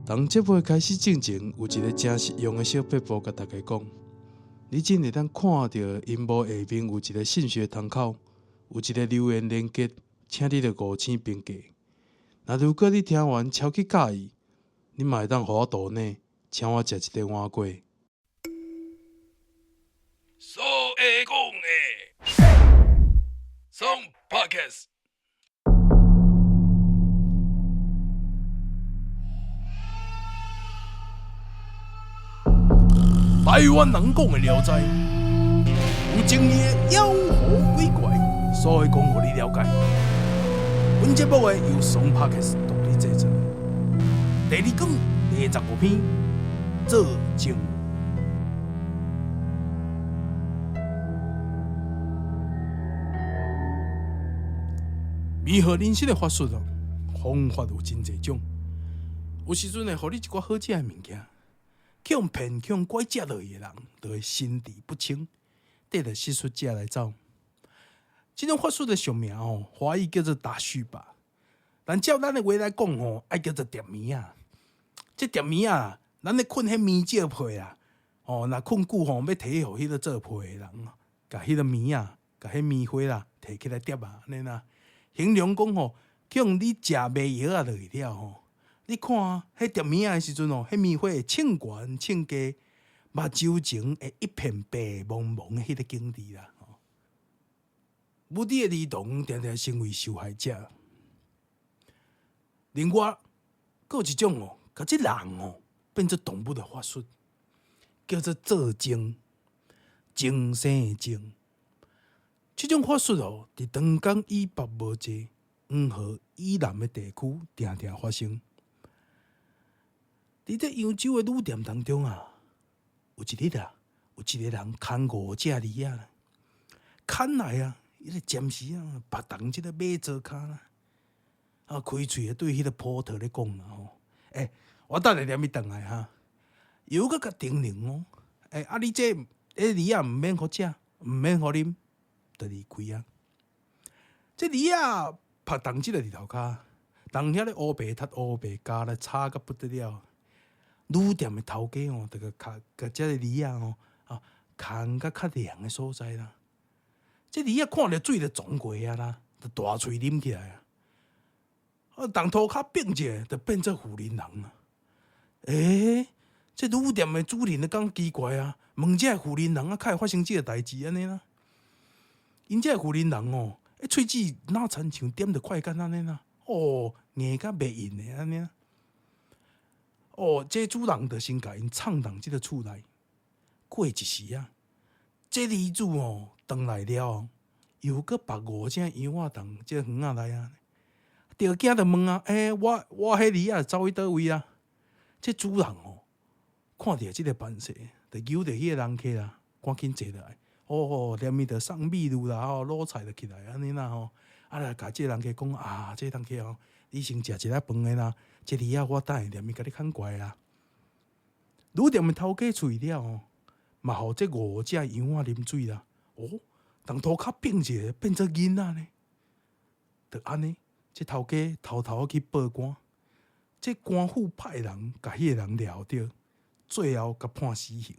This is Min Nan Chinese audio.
佇節目開始進前，有一个誠實用的小撇步，共大家講。你只會當看著螢幕下面有一个信息窗口，有一个留言連結，請你著五星評價。若如果你聽完超級佮意，你嘛會當予我抖內，請我食一个碗粿。所會講的，爽 Podcast。台灣人講的聊齋，有爭議的妖魔鬼怪，所以講予你了解。本節目的由爽 Podcast 獨立製作。第二卷第15篇，做證。迷惑人心的法術哦，方法有真濟種。有時陣會予你一寡好食的物件，去予騙、去予拐食落去的人，就會神智不清，綴著施術者來走。這種法術的俗名吼，華語叫做打序吧，但照咱的話來講吼，愛叫做疊棉仔。這疊棉仔，咱咧睏彼棉蓆被啊，吼，若睏久吼，欲提予彼个做被的人，共彼個棉仔，共彼棉花啦，提起來疊啊，按呢啦。形容講吼，去予你食迷藥仔落去了吼，你看彼疊棉仔的時陣吼，彼棉花會衝懸衝低，目睭前會一片白茫茫的彼个景致啦。無知的兒童定定成為受害者。另外，閣有一種哦，共這人哦變做動物的法術，叫做做精，精生的精。這種法術哦，佇長江以北無濟，黃河以南的地區，定定發生。佇這揚州的旅店當中啊，有一日啊，有一个人牽五隻驢仔，牽來啊，伊個暫時啊，縛動這個馬槽跤啦，啊，開喙啊，對彼個鋪頭咧講啦吼，欸，我等下連伊轉來哈，又閣共叮嚀哦，欸，啊，你這彼驢仔毋免予食，毋免予啉，就離開啊。這驢仔縛動這個日頭跤，人遐咧烏白踢烏白咬來吵甲不得了。旅店的頭家哦，就共共共這個驢仔哦，啊，牽甲較涼的所在啦。這驢仔看著水就撞過啊啦，就大喙啉起來啊。啊，佇塗跤變一下，就變做婦人人啊。欸，這旅店的主人就感覺奇怪啊，問這個婦人人啊，較會發生這個代誌按呢啦？𪜶這個婦人人哦，彼喙齒若親像點著快感按呢啦？哦，硬甲袂用的按呢。哦，這主人就先共𪜶藏佇這个厝內。過一時啊，這女子哦，轉來了，又閣縛五隻羊仔佇這園仔內啊。著驚就問啊，欸，我我彼驢仔走去佗位啊？這主人哦，看著這个辦勢，就揪著彼个人客啦，趕緊坐落來。哦，連伊就送米滷啦，吼，滷菜就起來按呢啦吼。啊，來共這个人客講啊，這個人客哦，你先食一下飯的啦。這驢仔我等下連伊共你牽過來啦。旅店的頭家喙了吼，嘛予這五隻羊仔啉水啦。哦，佇塗跤變一个變做囡仔呢。就按呢，這頭家偷偷去報官，這官府派人共彼个人掠著，最後共判死刑。